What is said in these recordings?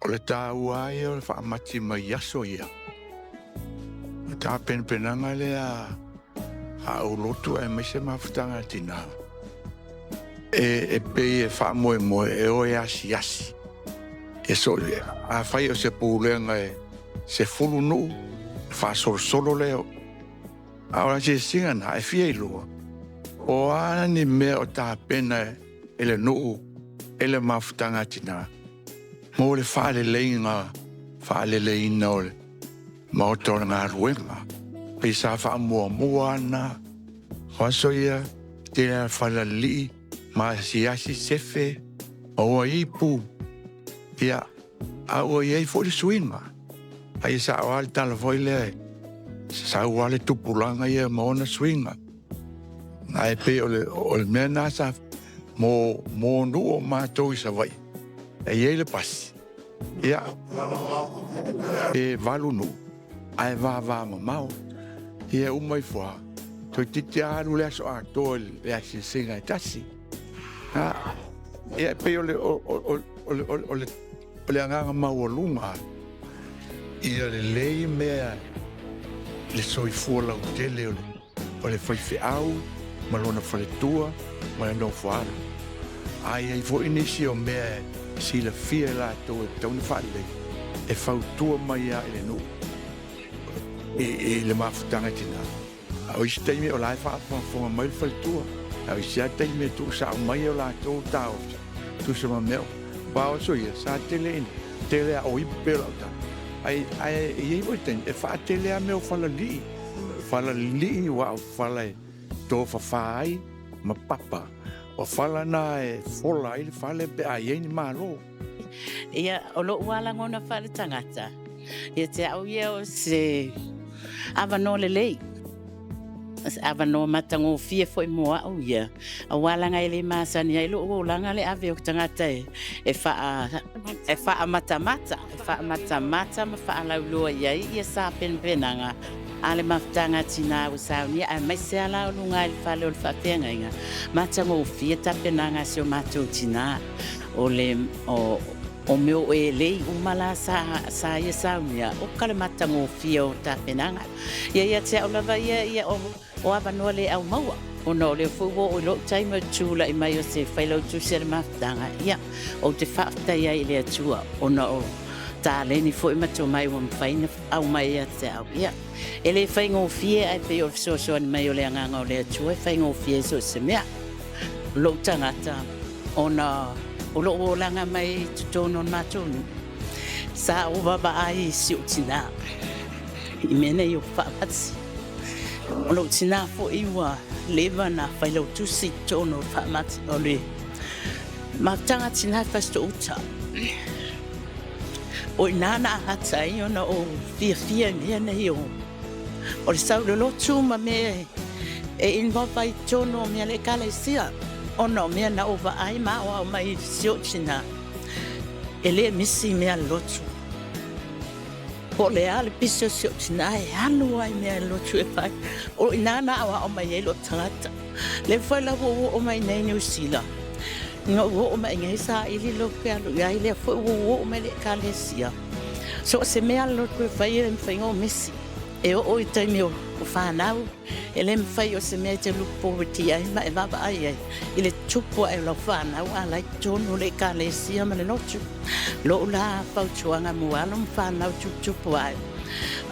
O le taua ai o le faamati mai i aso ia, o le tapenapenaga lea a aulotu aemaise mafutaga a tinā, e pei e faamoemoe e o e asiasi. Afai o se pulega e 10 nuu, ona faasolosolo lea, a o le asiasiga lena e fia iloa, o a ni mea o tapena e le nuu e le mafutaga a tina mo le faaleleiina o le maota o le galuega. Pei sa faamuamua lava lena. O aso ia, e tele lava ina falalalii ma asiasi sefe, maua ipu, ia, a ua i ai foi le suiga. Ai e sao lava le tala foi lea, e sau lava le tupulaga ia ma ona suiga. Ae pei o le mea lena sa mo nuu o matou i Savaii, e i ai le pasi, ia, pe 8 nuu, ae vavamamao. Ia e uma ifo lava, toeitiiti lava alu le aso atoa i le asiasiga e tasi. Ia e pei o le agaga maualuga lava, ia lelei mea i le soifua lautele o le faifeau ma lona faletua ma le nofoaalo. A i ai foi nisi o mea e silafia e latou e tatau ona faalelei, e fautua mai lava i le nuu i le mafutaga a tina. A o isi taimi o la e faafogafoga mai le faletua, a o isi lava taimi e tuusao mai o latou taofi e tusa ma mea uma. Aua o aso ia, sa tele ina tele lava o ipu pei o lau tala, ae i ai foi taimi e faatele lava mea o falalii, falalii aua o fala e tofafa ai ma papa. O fala na e fola ai le fale pe a i ai ni malo. Ia, o lou lava lagona faaletagata, ia te au ia o se avanoa lelei, o se avanoa matagofie foi mo au ia, aua leaga e le masani ai lou olaga le ave o tagata e faamatamata, e faamatamata ma faalauiloa i ai ia sapenapenaga a le mafutaga a tina ua saunia, aemaise lava la o luga i le fale o le faafeagaiga, matagofie tapenaga a si o matou tina. O le o mea o elei uma la sa ia saunia, oka le matagofie o tapenaga. Ia ia te au lava ia, ia o avanoa le au maua, ona o lea foi ua oo i lou taimi o le tulai mai o se failautusi a le mafutaga, ia, ou te faafetai ai i le Atua ona o taleni foi ma tomai ua mafai ona aumai ia te au. Ia, e le faigofie ae pei o le fesoasoani mai o le Agaga o le Atua e faigofie ai so o se mea. Lou tagata, ona o lou olaga mai i totonu o le matou nuu, sa ou vaavaai i si ou tinā i mea nei o faamati. O lou tinā foi ua leva ona failautusi i totonu o le faamati, o le mafutaga a tinā i Fasitoo-uta. O i ina na amata ai ona ou fiafia i mea nei o le saulolotu ma mea e involve ai i totonu o mea a le Ekalesia, ona o mea na ou vaai ma aoao mai i si ou tina, e le misi mea a le lotu. Po o le a le pisi o si ou tina e alu lava i mea a le lotu e fai. O i ina na aoao mai ai lou tagata. O lea foi la ua ou oo mai nei i Niu Sila, na ou oo mai i inei saili lotu e alu i ai, lea foi ua ou oo mai i le Ekalesia. So o se mea a le lotu e fai e le mafai ona ou misi. E oo i taimi o fanau, e le mafai o se mea e te look forward i ai ma e vaavaai ai i le tupu ae o lau fanau a la e i totonu o le Ekalesia ma le lotu. Lou la fautuaga mo alo ma fanau tuputupu ae,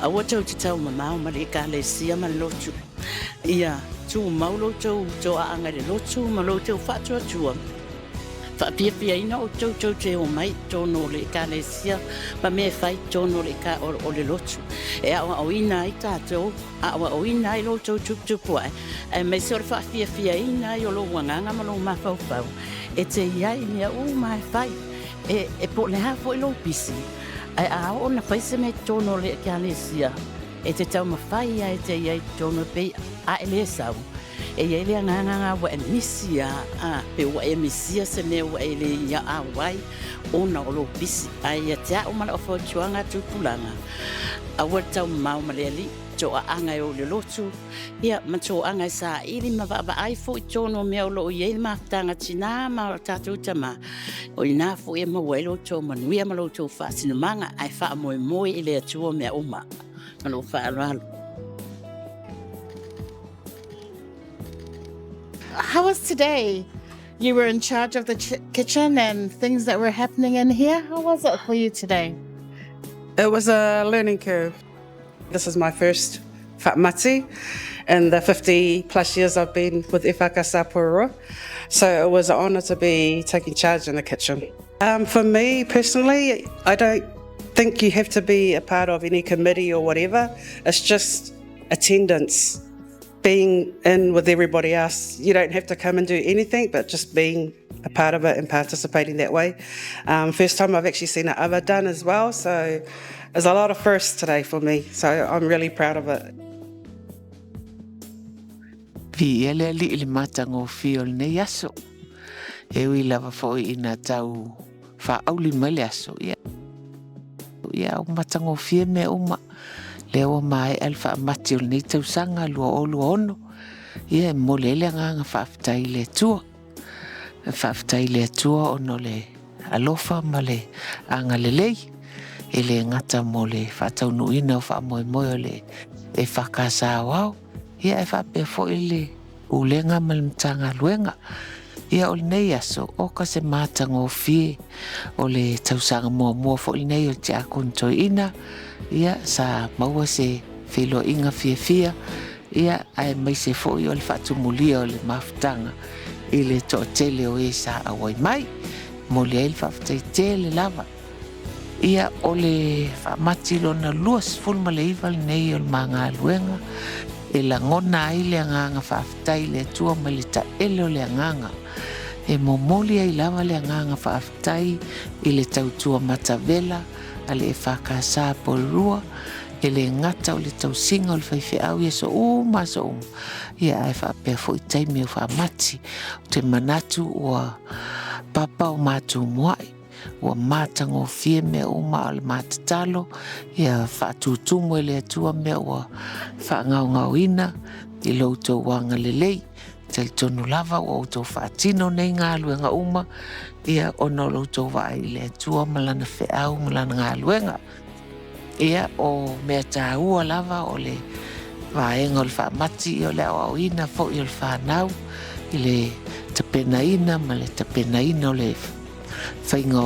aua tou te taumamao ma le Ekalesia ma le lotu. Ia tumau lo outou toaaga i le lotu ma lo outou faatuatua, faafiafiaina outou tou te omai i totonu o le Ekalesia ma mea e fai i totonu o le lotu e aoaoina ai tatou, aoaoina ai lo outou tuputupu ae, aemaise o le faafiafiaina ai o lou agaga ma lou mafaufau e te i ai i mea uma e fai. E po o le a foi lou pisi, ae a oo ina fai se mea i totonu o le Ekalesia, e te taumafai lava e te i ai i totonu e pei a e le sau, e i ai le agaga lena ua e misi lava, a, pe ua e misia se mea ua e le i auai ona o lou pisi. Ae ia te au ma lau fautuaga a tupulaga, aua le taumamao ma le Alii. Toaaga e oo i le lotu, ia ma toaga e saili ma vaavaai foi i totonu o mea o lo o i ai le mafutaga a tina ma tatou tama, o i ina foi e maua ai lo outou manuia ma lo outou faasinomaga, ae faamoemoe i le Atua mea uma. Ma lou faaaloalo. How was today? You were in charge of the kitchen and things that were happening in here. How was it for you today? It was a learning curve. This is my first faamati in the 50 plus years I've been with EFKS Porirua. So it was an honour to be taking charge in the kitchen. For me personally, I don't think you have to be a part of any committee or whatever. It's just attendance, being in with everybody else. You don't have to come and do anything, but just being a part of it and participating that way. First time I've actually seen an ava done as well, so there's a lot of firsts today for me, so I'm really proud of it. Viia le Alii i le matagofie o lenei aso. E ui lava foi ina tau faaauli mai le aso, ia, ia ua matagofie mea uma. Lea ua maea le faamati o lenei tausaga 2026, ia e momoli ai le agaga faafetai i le Atua. Faafetai i le Atua ona o le alofa ma le agalelei, e le gata mo le faataunuuina o faamoemoe o le EFKS Aoao, ia ae faapea foi le Pulega ma le Matagaluega. Ia o lenei aso, oka se matagofie o le tausaga muamua foi lenei o le Tiakono Toeaina, ia sa maua se feiloaiga fiafia, ia aemaise foi o le faatumulia o le mafutaga i le toatele o e sa auai mai. Momoli ai le faafetai tele lava. Ia o le faamati lona 29 lenei o le ma galuega e lagona ai le agaga faafetai i le Atua mai le taele o le agaga. E momoli ai lava le agaga faafetai i le tautua matavela a le EFKS Porirua, e le gata o le tausiga o le faifeau i aso uma aso uma, ia ae faapea foi taimi o faamati. Ou te manatu ua papa o matumuai, ua matagofie mea uma, a o le ma tatalo ia faatutumu e le Atua mea ua faagaogaoina i lo outou agalelei. E talitonu lava ua outou faatino nei galuega uma, ia ona o lo outou vaai i le Atua ma lana feau ma lana galuega. Ia, o mea taua lava o le vaega o le faamati, ia o le aoaoina foi o le fanau i le tapenaina ma le tapenaina o le faiga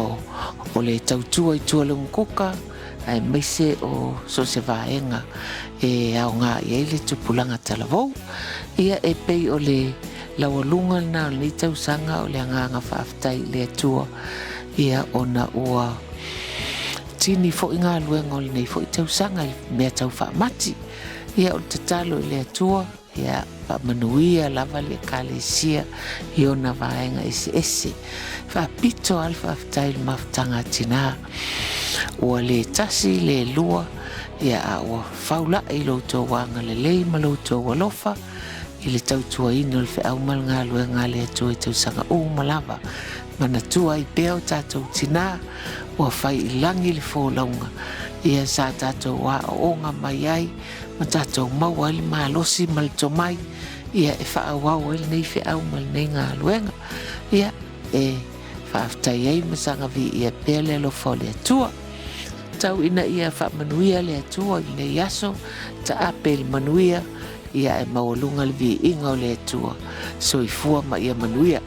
o le tautua i tua i le umukuka, aemaise o so o se vaega e aoga i ai le tupulaga talavou. Ia, e pei o le laualuga lena o lenei tausaga o le agaga faafetai i le Atua, ia ona ua tini foi galuega o lenei foi tausaga i mea tau faamati. Ia, o le tatalo i le Atua, ia faamanuia lava le Ekalesia i ona vaega eseese. Faapito lava le faafetai i le mafutaga a tina. Ua le tasi, le lua, ia a ua faulai lo outou agalelei ma lo outou alofa i le tautuaina o le feau ma le galuega a le Atua i tausaga uma lava. Manatua ai pea o tatou tina ua fai i lagi le folauga, ia sa tatou aooga mai ai ma tatou maua ai le malosi ma le tomai, ia e faaauau ai lenei feau ma lenei galuega. Ia e faafetai ai ma saga viia pea le alofa o le Atua. Tau ina ia faamanuia le Atua i lenei aso, taape i le manuia, ia ae maualuga le viiga o le Atua. Soifua ma ia manuia.